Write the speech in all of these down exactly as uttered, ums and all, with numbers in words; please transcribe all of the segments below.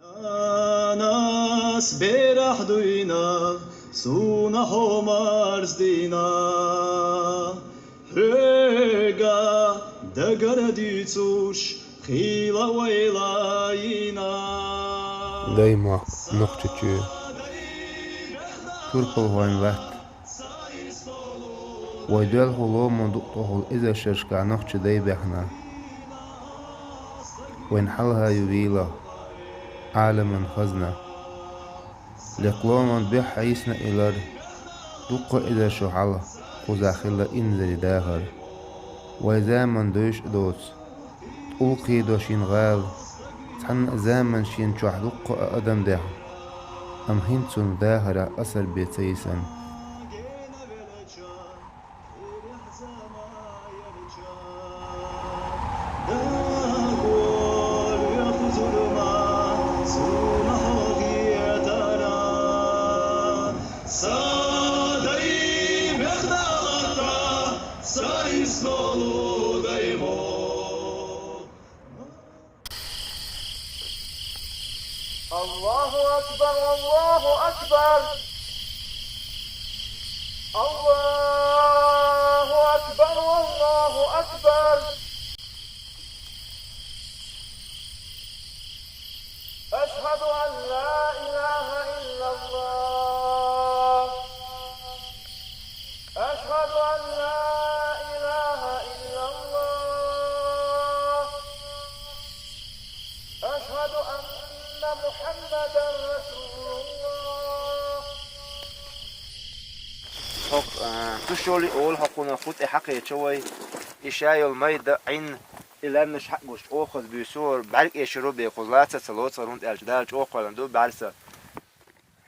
Нанас берахь дуйна, суна хьо марздина, хьоьга дагара дуьйцуш хила вайла йина. Даймохк, Нохчийчоь. Турпалхойн латта. Вай доьлху ломан дукъ тӀехула эзар шерашкахь нохчий дай баьхна. Вайн хьалха ю вийлахь Ӏаламан хазна. Лекха ломан беххьа йисна и лар, дуккха эзар шо хьалха кхузахь хилла инзаре дахар. Вай заман дойш а доцу, тӀулгӀе до шен гӀала, цхьана а заман шен чохь дуккха а адам даьхна, амма хӀинца цунна дахарехь асар бен ца йисна. الله أكبر، الله أكبر. الله أكبر، الله أكبر. أشهد أن لا إله إلا الله. أشهد أن لا إله إلا الله. أشهد أن محمدا رسول الله. ХӀокху, а, Тушоли олу хӀокхунах хӀу тӀе хьакхеча вай, и ша йолу майда Ӏин, и лаьмнаш хьаъ гуш, чӀогӀа хаза буьйсу хӀара, бӀаьрг эшаро бен кхуза лаца ца лоцура, хӀунда аьлча Дала чӀогӀа кхоьллина ду бӀаьрса.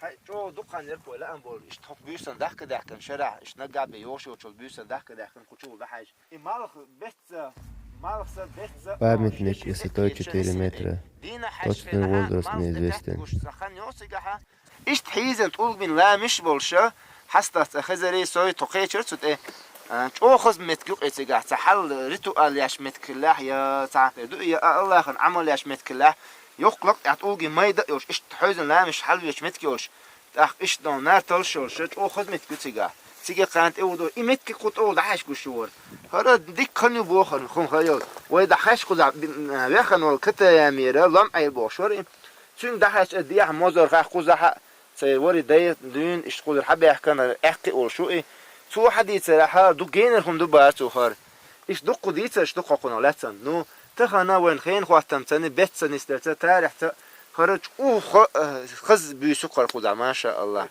Хьай, чӀогӀа дукха хан яра вай лаам болу, иштта хӀокху буьйсан дахка даьхкина шарахь, иштта наггахь бен йогӀуш йолчу буьйсан дахка даьхкина кху чу ву дӀахьаьжча. И малх бетца, малх са бетца, Памятник высотой четыре метра. Точный возраст неизвестен. Иштта хьийзина тӀулгбина ламиш а болуша, хьастагӀ цӀа хезарий, сой тхо кхечара цу тӀе, а, чӀогӀа хаза меттиг юкъе цигахь, цхьа хьал ритуал еш меттиг хиллехь, я цхьа ду, я а Аллахьан Ӏамал еш меттиг хиллехь, йоккха лакъ тӀехь тӀулгий майда а йолуш, иштта хьевзина ламиш хьалвечу меттиг йолуш, тӀаккха иштта дон нарталш йолуша, чӀогӀа хаза меттиг ю цигахь. Цига кхана тӀе ву до, и меттиг кху тӀе ву дӀахьаьжча гуш ю вара. ХӀара дика хан ю бохург, хӀума хан йолу. Вай дӀахьаьжча кхузахь би-, вехана волу Катаямера, лом Ӏайла бохуш вара и. Цуьнга дӀахьаьжча, дехьа мозарх кхузахь а, церан вари дай дуьйна, иштта кхузара хьабаьхкина, аьккхи олуш ву и. Цо хьадийцарехь, ду генара хӀума ду бара цо хӀара. Иштта дуккха дийцарш ду кху кхунах лаьцна. Ну, тахана вайн хенахоттамца, бетца нисделлаца, тарихьца хӀара чӀогӀа хо-, э, хаза буьйсу хӀара кхузахь, маша Аллах.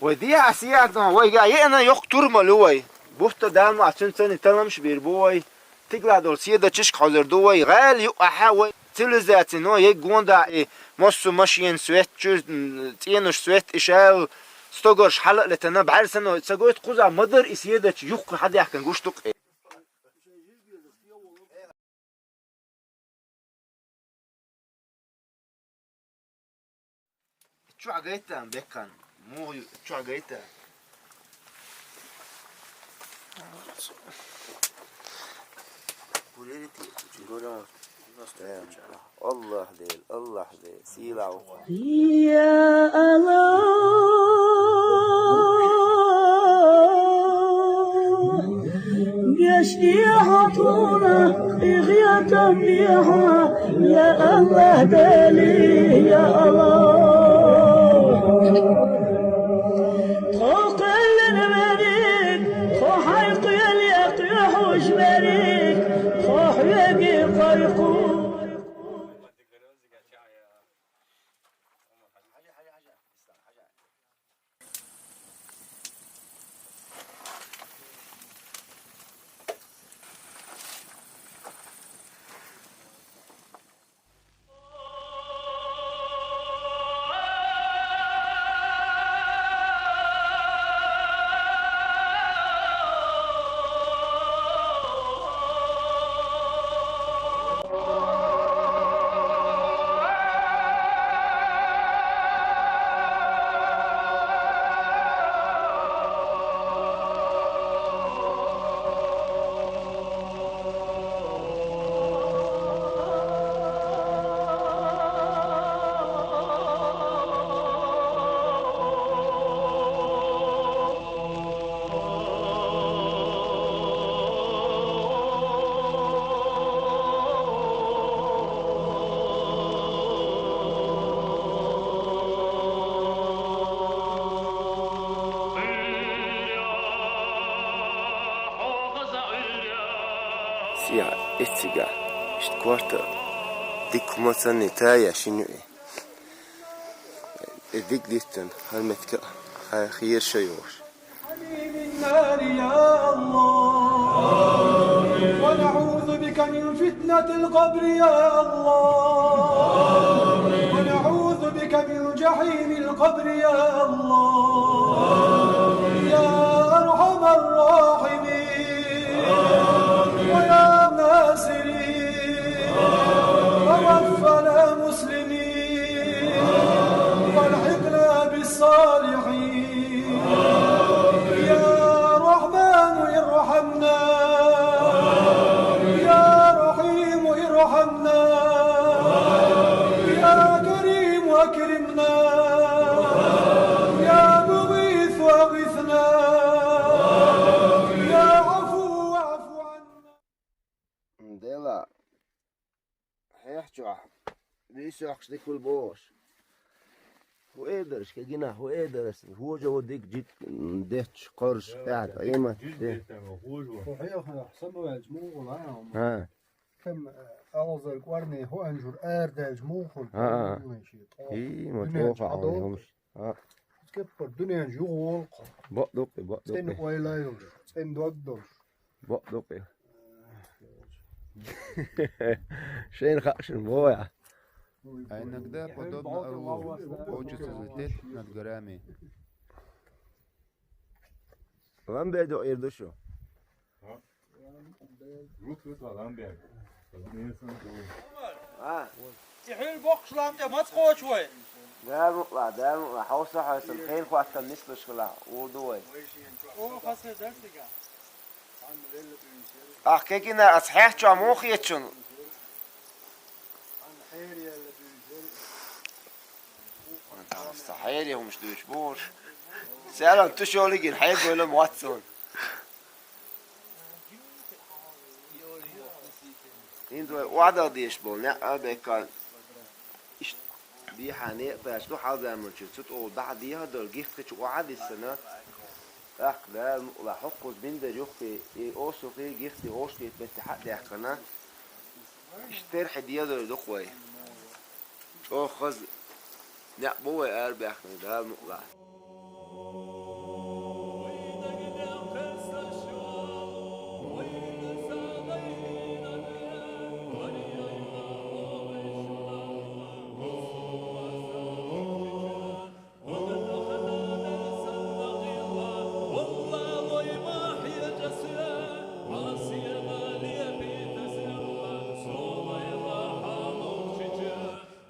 Вай дехьа сехьа, вайга еана йоккха турмал ю вай. Бутта далма а цуьнца талламаш бийр бу вай. Тигла долу седачишка хьозур ду вай, гӀала юкъахьа вай. Цивилизацино еггонда и массо машенан свет, чуьра, м, цӀенош свет, и шал стогарш хьала а летана, бӀаьрсано ца гойту кхуза ма-дарра и седача юххе хьадаьхкина гуш ду-кх. Чохь гайта бекхан, муха ю-, чохь гайта. Аллах Дела, Аллах Дела, сийлахь ву. Я Аллах, гечде хьо тхуна, къинхетам бе хьо, я Аллах Дели, я Аллах. Тхо кхоьллина верриг, тхо хьайн кхеле кхоьхьуш верриг, тхо хьоьга кхойкхур. Эцигахь, иштта корта дика хӀума санна тая шина юкъе. Э, дика диттан, хӀара меттиг а хьан хийра шо йолуш. حميم النار يا الله. ونعوذ بك من فتنة القبر يا الله. ونعوذ بك من جحيم القبر يا الله. يا أرحم الراحمين. ويا ناصرين. توفنا مسلمين. والحقنا بالصالحين. يا رحمن ارحمنا. يا رحيم ارحمنا. يا كريم أكرمنا. يا مغيث أغثنا. يا عفو اعف عنا. Дела, хьехчохь, висохкаш дика хуьлу бохуш. ХӀун эр дара, шка гина, хӀун эр дара ас? ХӀожа ву дика жит детташ, кхорш, тӀаьхьа, къемат де. Хьо хьехахь, самаваьлча муха хуьлу, а? ХӀа. Кхин, э, алзар кӀорни хӀу анжур арадаьлча муха хуьлу? ХӀа, хӀа. Дуьнен чу хьадолу. ХӀа. Кеппара дуьнен чу юхаволу кхо. Бакъ ду-кх и, бакъ ду-кх и. ЦӀена ойла йолуш, цӀена дог долуш. Бакъ ду-кх и. Шайна хаьа шуна, боху ахь. А иногда подобно орлу, хочется взлететь над горами. Ламбе ду эр ду шу. А? И хьуьлла боккхуш лам тӀе маца кхочу вай? Дала мукъ лахь, Дала мукъ лахь, хьовса хьо сан хенахь хӀоттам нислуш хилахь, ур ду вай. О, хаза дар цига. Ахь кегина ас хьехча муха хетачун? Сан хьерий хӀумаш дуьйцуш бохуш. Саьлам тушолиг ин хьербевлла ма вац суна. ХӀинца вай охьадала дезаш болу некъ а беккан, иштта дехьа некъа тӀаьхьа ду хьалзаманчуьра цу тӀе дӀа а дехьа долу гихтхи чу охьа а диссина, тӀаккха Дала мукъ лахь хӀокхуза биндар юххе и осухий гихти ошкхий метте хьа а даьккхина, иштта терхье дезар ду-кх вай. ЧӀогӀа хаза некъ бу вай арабаьхна, Дала мукъ лахь.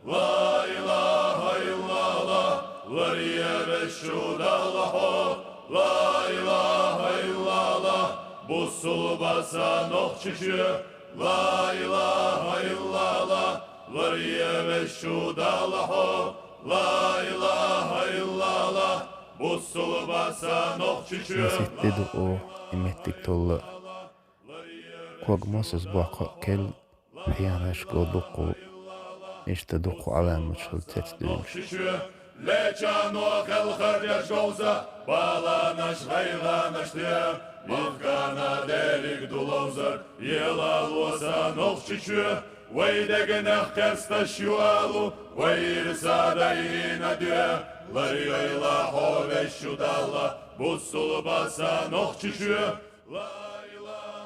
Ла илаха иллаллах, ларъе везачу Далла хьо. Ла илаха иллаллах, бусулба сан Нохчийчоь. Ла илаха иллаллах, ларъе везачу Далла хьо. Ла илаха иллаллах, бусулба сан Нохчийчоь. Маситта ду оха и меттиг толла. Ког мосазза боккха а керла, пхьенаш гал дуккха, иштта дуккха Ӏаламаташ хилла цецдуьйлуш. Лечано хелхар деш говза, баланаш гӀайгӀанаш де, махкана дерриг ду ловзар, елало сан Нохчийчоь. Вай дегнех керсташ ю алу, вай ирса дайина де, ларъйойла хьо везачу Далла, бусулба сан Нохчийчоь.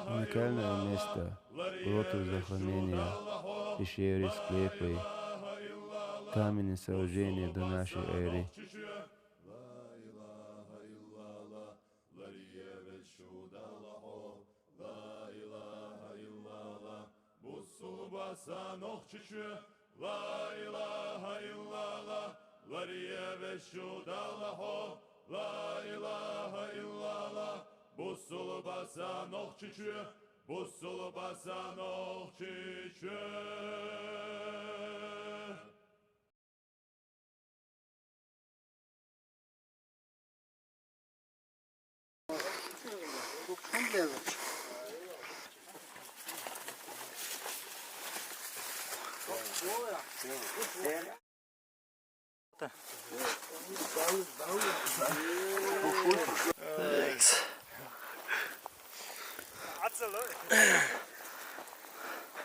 Уникальное место. Гроты захоронения, пещеры, склепы, каменные сооружения до нашей эры. Бусулба сан Нохчийчоь, бусулба сан Нохчийчоь.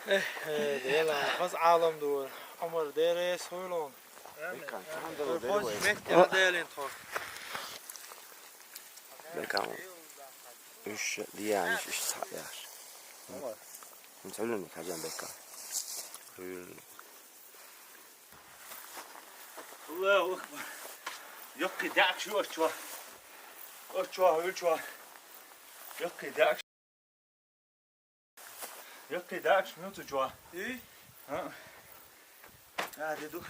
Э, э, дела, хаз Ӏалам ду, Ӏумар, деррес хуьлу. Бекан, чан дала деррес. Хаз метте хьаделин тхо. Бекан. Уьш диян, уьш, уьш цхьаъ яхаш. Ӏумар. Ин цхьа уьллуьниг хьажан, Бекан. Уьллуьниг. Аллаху акбар. Яккхий даьӀахкаш ю оцу чохь. Оцу чохь, оцу чохь. Яккхий даьӀахкаш. Яккхий даьӀахкаш ю оцу чохь. И? А. А, де ду.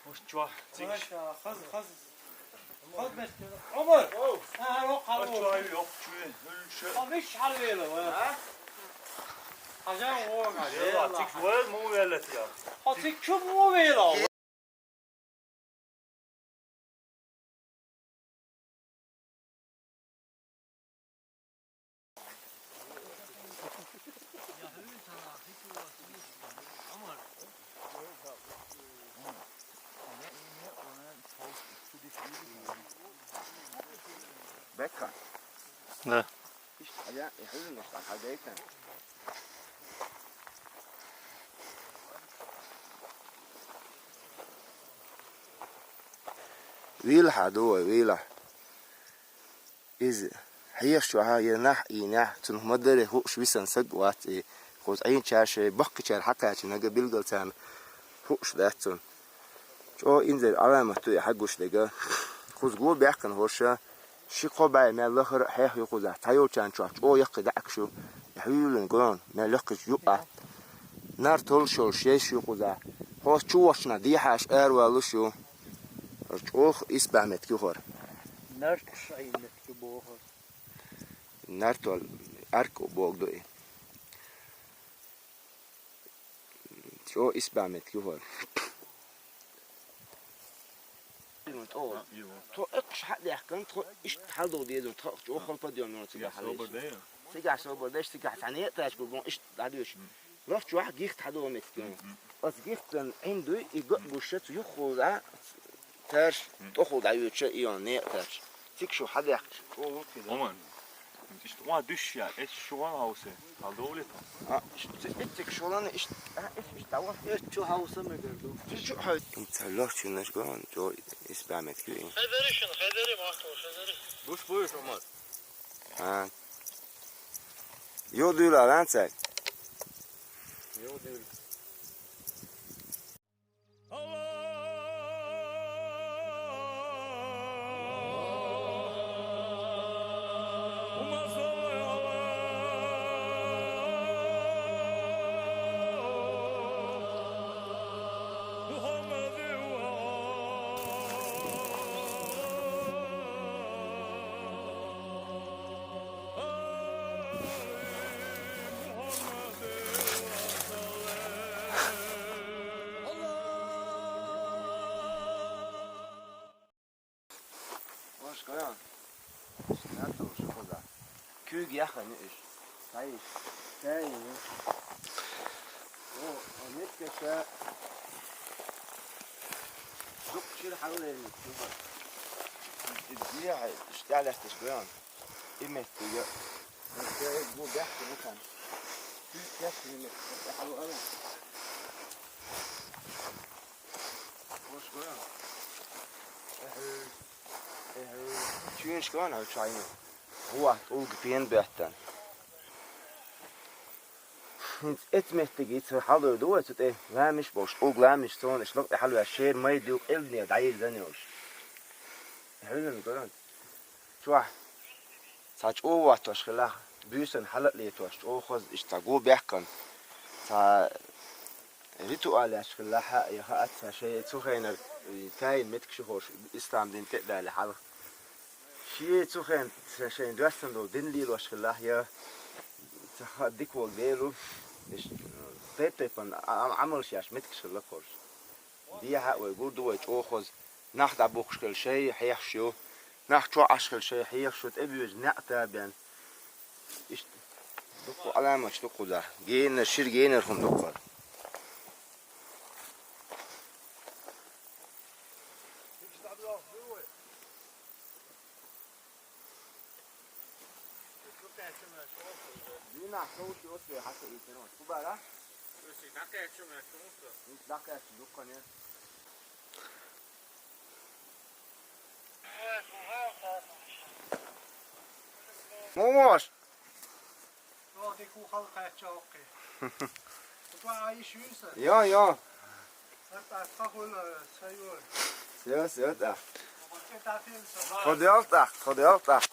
Оцу чохь. Цига. Хаза, хаза. Хаза беш. Ӏумар! Оу! А, рокъ хьалвола. Оцу чохь ю, йоккхачу ю. Хьо миш хьалвела, ва? А? Хьажа вогӀа. Ела, цига вай муха велла те? Хьо цига чу муха вела? Бекан. Да. Иштта хьаьдда, и хьуьллуьнга иштта хьаьдда. Вийлахь ду вай, вийлахь. Иза хьехаш чохь я нах ийна, цунах ма-дарра хууш висина саг вац и. Кхуза Ӏийначара шайн баккхийчара хьакхаьчнарг билггал царна хууш дац цунна. ЧӀогӀа инзаре Ӏаламат ду и хьагуш дерг. Кхуза го баьккхина хӀорш, ши-кхо бӀе мел лахара а хьех ю кхузахь, цхьайолчарна чохь чӀогӀа яккхий даьӀахкаш ю, и хьуьллуьнга гӀоьнна, мел лакхачу юкъахь. Нар толлуш йолуш еш ю кхузахь. Хьо чу воцчунна дехьаш аравалуш ю. ХӀара чӀогӀа исбаьхьа меттиг ю хӀара. Нарт шайн меттиг ю боху. Нарт вал арк боху ду и. ЧӀогӀа исбаьхьа меттиг ю хӀара. Тхо эккхаш хьа а даьккхина, тхо иштта хьалдогӀу деза, тхо чӀогӀа хала подъём йолу цигахь хьалийша. Цигахь собар деш, цигахь цхьа некъа тачка гуш, иштта дӀадуьйш. Лахчохь гихта хьадогӀу меттиг ю. Оцу гихтан Ӏин дуй, и го а гуш, цу юххе а, цаьрш тӀехула дӀайоьдуш, и йолу некъа тачка. Цига шу хьадаьккхича, чӀогӀа ву кхидӀа. Оман, иштта ма дуьсса, эццигаш шу ван хьовса, хьалдовлийта. А, иштта эццигаш шу ван, иштта, а, эццигаш дӀаван. Эццигаш шу хьовса мегар ду. Цу чу хьовса. Ца лохчунаш гон, чӀогӀа исбаьхьа меттиг ю. Хедари шуна, хедари, махкал, хедари. Буш буйш, Оман. А. Йо дуьйла, лан цаьрга. Йо дуьйла. Вашка, я. Снято уже куда? Куьйга яхана уьш. Тай. Тай. О, а метка ша. Дукха чуьра хьаллерниг ду хӀара. И дехьа, иштта тӀаьхьа лаьтташ гоьн. И меттиг я. Метка я, бу бехке бу хан. Куьйга яхана метка, тӀаьхьа лу ара. Хош гоьн. Эхьу. Эхьу. Чуьнаш гоьн хьо чайна. Ву, улга пен беттан. ХӀинца эцу меттиге цу хьалдойр ду вай цу тӀе, ламиш болуш, улг ламиш цунна, иштта лакъа тӀе хьалваьлла, шера май дуьйху, эллине дӀайирзан йолуш. Хьуьллуьнга гуьран. Чохь цхьа чӀогӀа воттош хилахь, буьйсанна хьала а летош, чӀогӀа хаза, иштта цхьа го баьккхина, цхьа ритуал еш хилахь, я хаьа цхьа шайн цу хенара, э, тайна меттигаш ю хӀорш, ислам дин тӀе а дале хьалха. Шен цу хенахь шайн доьссина долу дин лелош хилахь, я ца хаьа дика волу Дела ву, иштта тайп-тайпана а-, а-, Ӏамалш еш меттигаш хилла кхуьш. Дехьа а вай гур ду вай чӀогӀа хаза. Нах дӀабухкуш хила шай хьехаш ю, нах чохь Ӏаш хила шай хьехаш ю, тӀебоьжу неӀ а бен. Иштта дуккха Ӏаламаташ ду кхузахь. Генара, шира генара хӀума ду кхара. Дийнахь сов ши оцу ве хьаша ийцина оцу кубара. ДӀакхаьчча ма яц хӀунда? ДӀакхаьчча дуккха яц. Муш! Йо, ди кухал кхаьчча хӀокхи. Кутва айиш юса? Йо, йо. Ат ас хахула сайор. Всё, всё, да. Хача тафил са. Ходёл так, ходёл так.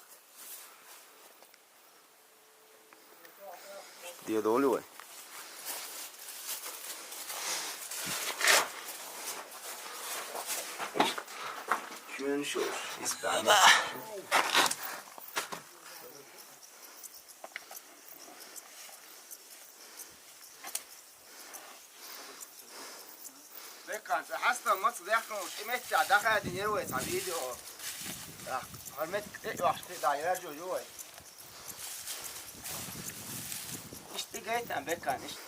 Дедолу вай. Чуьн шуш, исправно. Бекан, цӀа хьаста маца дехкалуш, и меттехь дахаьдина яра вай цхьа видео. Ахь, хьармет тӀе оьхуш тӀе да яра жо ю вай. Иштта гайтан, Бекан, иштта.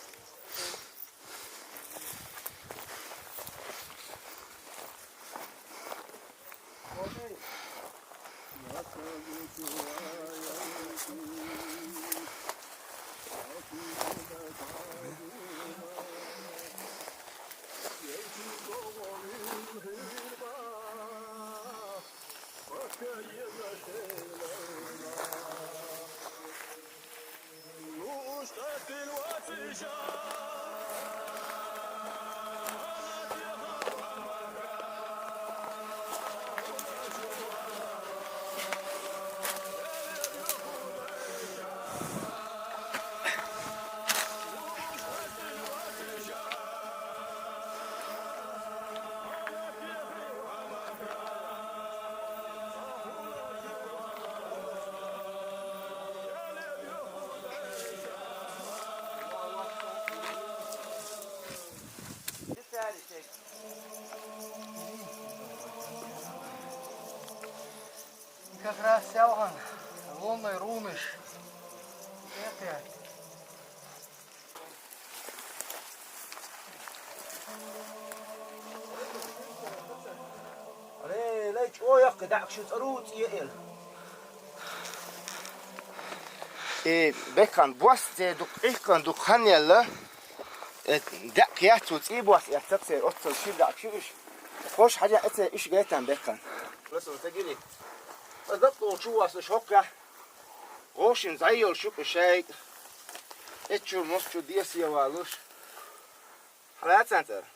Как раз сяухан, лунный румыш. Это. Аре, лай чӀогӀа яккхи даьӀахк шу цӀару цӀе эл. И Бекан бос цӀе дукха, ихкан дукха хан елла. Э, даьӀахк яц цу цӀий бос эццахь церан оццул ши даьӀахк шу уьш. Кхош хьажа эццахь уьш гайтан Бекан. Ласо ца гили. Аса дакъо чу васуш хӀоккхехь. ГӀошин зӀе йолуш ю кху шайга. Эцчуьра мостагӀчу десте валуш. Хьан лаьцна цара?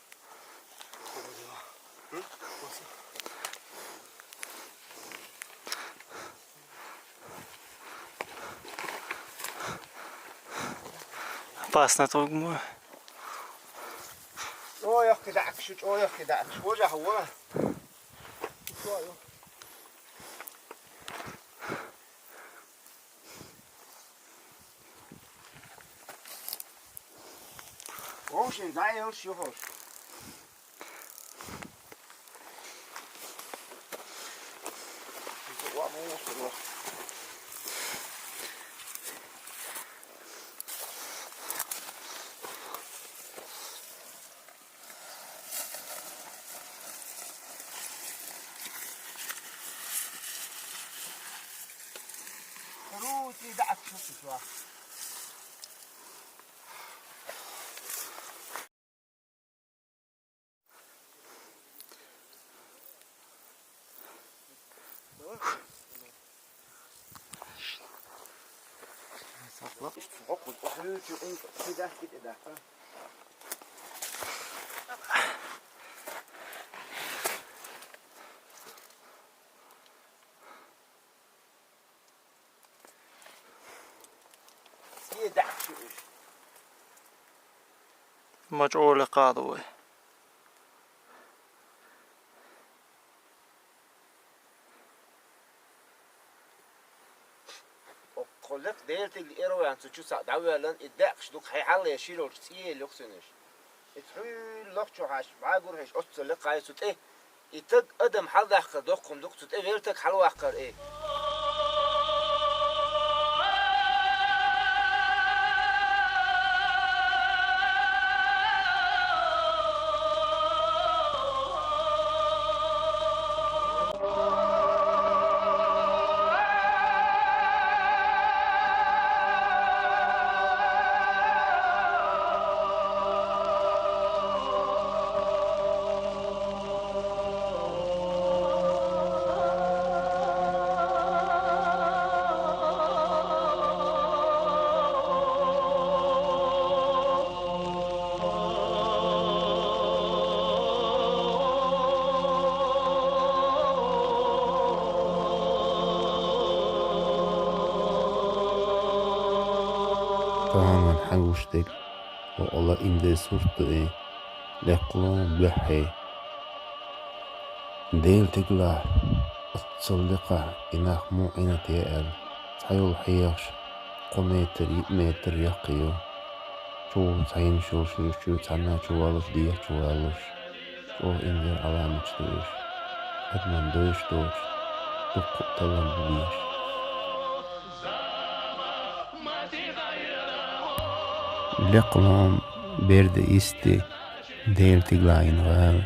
Опасно трогать. ЧӀогӀа яккхи даьӀахк шу, чӀогӀа яккхи даьӀахк шу. Вожа хьо вара. ГӀошин зӀе йолуш ю хӀорш. Рути даьӀахк шу цуьнан. Ма чӀогӀа лекха ду вай. Оццул лекха Делан тилла эро ваьлла цу чу схьа дӀавоьллина, и даьӀахкаш дукха хьалха широлчу цӀе йоккхуш. Иза хьуьлла лохчо хьаьжча, бӀагур хьаьжча, оццул лекха ю цу тӀе. И таг адам хьаладаккхар доккха хӀума ду-кх, цу тӀе велла таг хьалаваккхар, э. Ӏамал хьагуш дерг, ва Алла, инде сурт ду и, лекхлон бехье. Дел тиглахь, оццал декхахь, и нах муха Ӏинад аьлла, цхьа йолу хьехаш, кхо метр, йиъ метр яккха ю. Чу цхьаьна шуьйш, чу цхьанна чу валуш, дехьа чу валуш. ЧӀогӀа инзаре Ӏаламаташ ду уьш. Адамна дойуш доцуш, дуккха а таллам бу беш. Лекхлон берда исти, Дела тиглахь йина гӀала,